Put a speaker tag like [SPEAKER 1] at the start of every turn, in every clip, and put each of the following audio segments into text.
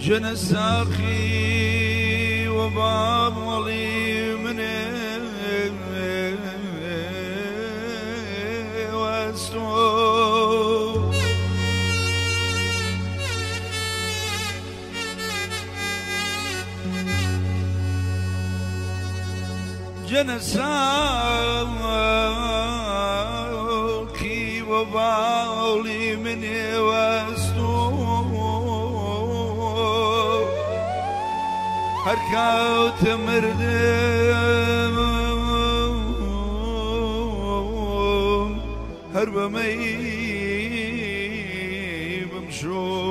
[SPEAKER 1] جن ساقي وباب ولي من واسو جن ساقي وبالي من واسو هر كوت مردم هر بمي بمشو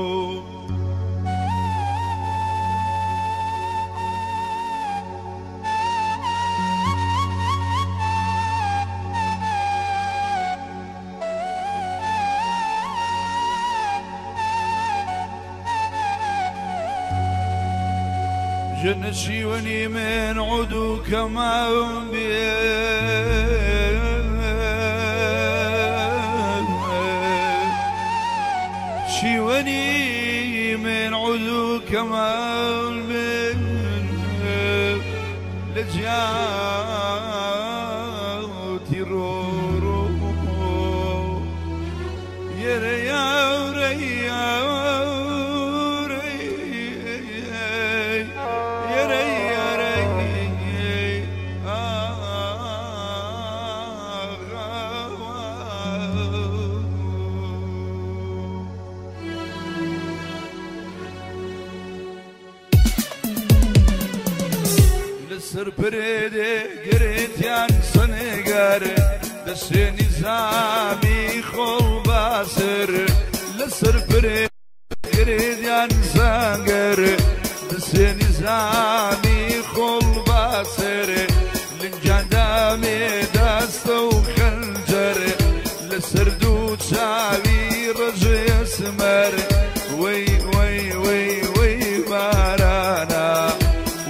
[SPEAKER 1] جنشي من عدو كما شيوني من عدو كما لجاتي رورو يا ريا ريا لسر بريدي قريت سنقر دس نظامي خل باسر لسر بريدي قريت سنقر دس نظامي خل باسر لنجاندامي دست وخنجر لسر دو تشاوي رجي اسمر وي وي وي وي بارانا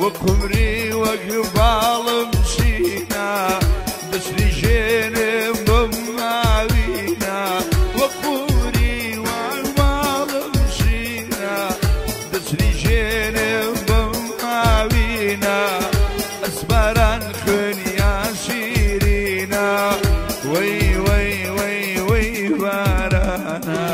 [SPEAKER 1] وقمري وقبال مشينا دشري جيني بمعوينا وقمري وقبال مشينا دشري جيني بمعوينا أسبران خنيا شيرينا وي وي وي وي بارانا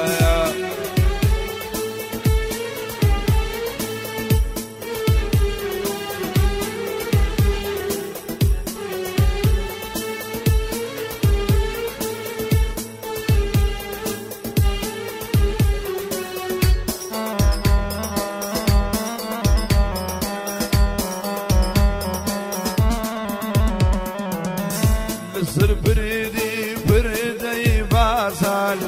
[SPEAKER 1] لسر بردي بردي بازان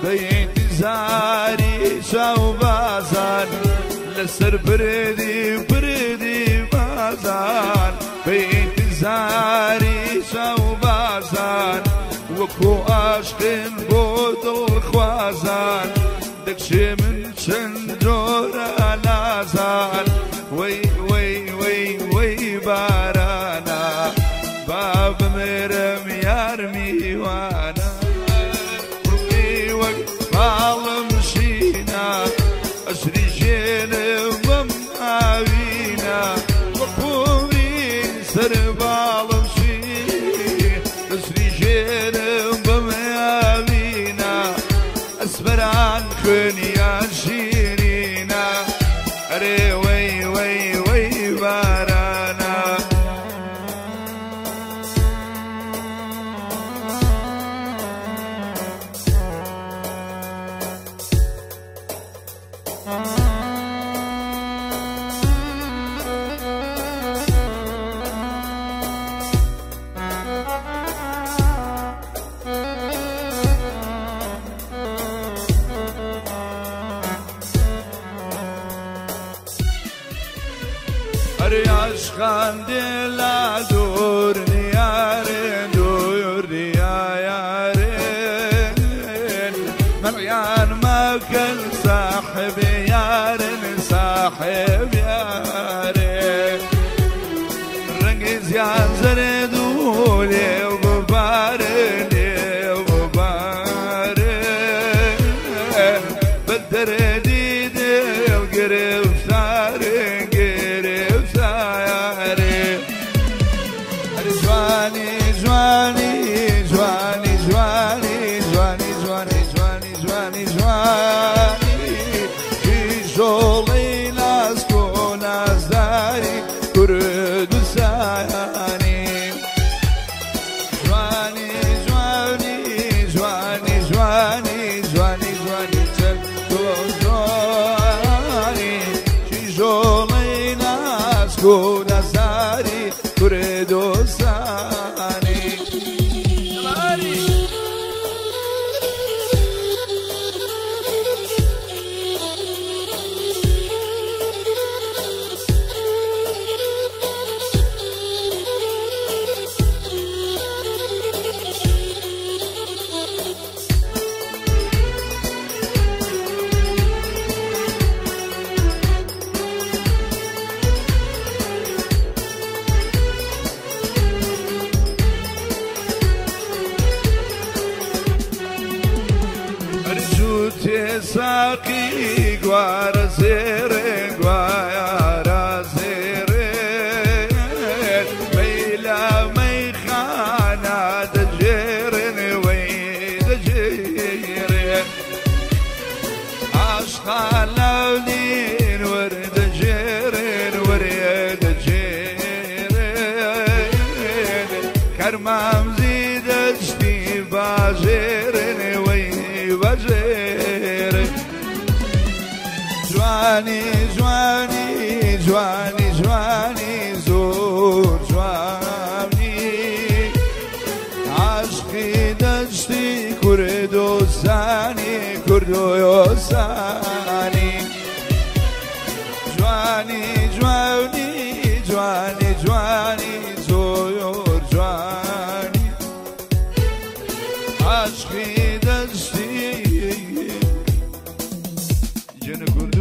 [SPEAKER 1] بانتظاري شو بازان لسر بردي بردي بازان بانتظاري شو بازان وكو عشقين بود الخوازان دكشي من شنجور لازان وي وي وي وي بارانا باب مرم يرمي وانا قربي وقبال مشينا أسري جيني ومعاوينا وقومي سربال مشي أسري جيني ومعاوينا أسبران خنيا شيرينا أري وي وي وي بارانا عشقان دلا دور نيارين دور يارين مريان ما كان صاحب يارين صاحب يارين رنجز يا زردولي وبارني وبارين بدردي دل قرب. ساقی گوارە زێرێ گوارە زێرێ مەیلا مەیخانە دەجێرێن وەی دەجێرێن عاشقان لەولین وەردەجێرێن وەرێدەجێرێن کەرمام زیدەشتی باژێرێن وەی باژێرێن جوانی جوانی جوانی جوانی زۆر جوانی عاشقی دەشتی کوردستانی کوردستانی جوانی جوانی جوانی جوانی زۆر جوانی عاشقی دەشتی جن.